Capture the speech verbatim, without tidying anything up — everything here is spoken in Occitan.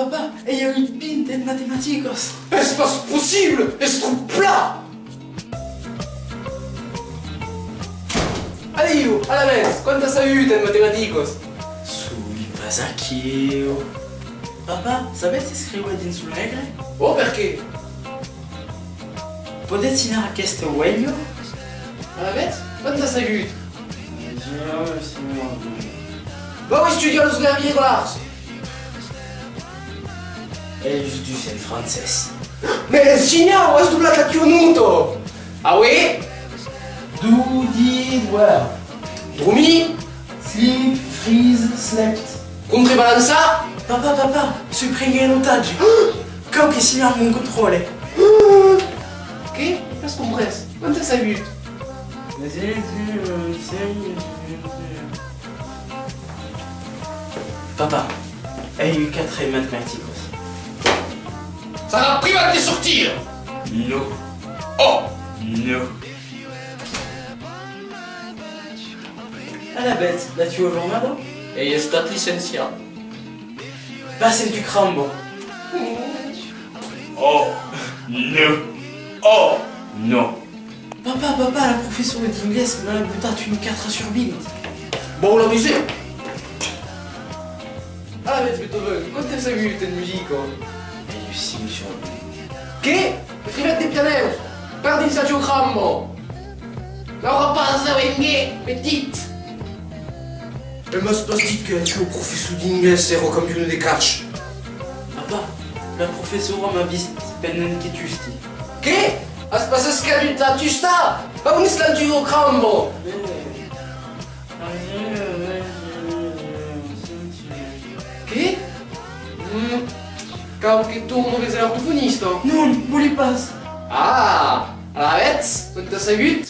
Papà, ai agut vint en matematicas! Es pas possible! Es tròp plan! Adiu, alavetz, quant as agut en matematicas? Sabi pas aquiu. Papà, sabètz escriure dins lo negre? Oh, perqué? Podètz signar aquesta uelha? Alavetz, quant as agut? Vau estudiar los Guerriers Galhards! Ai agut dus en francés. Mès geniau, as doblat la tua nòta! Ah oui? Do, did, were. Dormir? Sleep, freeze, slept. Contrebalançar? Papà, papà, soi prenguent en otatge. Cau que signale mon contròle. Qué? Pas comprés. Quant as agut? Papà, ai agut quatre en matematicas. Sarà privat de sortir! Non. Oh! Non. Alavetz, la tua jornada? Ai estat licenciat. Passem tu cramba. Oh, non. Oh, non. Papà, papà, la professora d'inglés m'a botat un quatre sur vint. Bon, la musée. Alavetz, Beethoven, quant as agut en musica? Ai agut cinc sur vint. Qué? Escrivetz de pianèus! Perdètz la tua cramba! N'aurà pas de venguer, petit! E m'as pas dit que la tua professora d'inglés èra campiona de catch? Papà, la professora m'a vist pendent que tusti. Qué? As pas escadut a tustar? A on es la tua cramba? Qué? Mm, cau que torne véser l'ortofonista. Non, vòli pas. Ah, alavetz, quant as agut?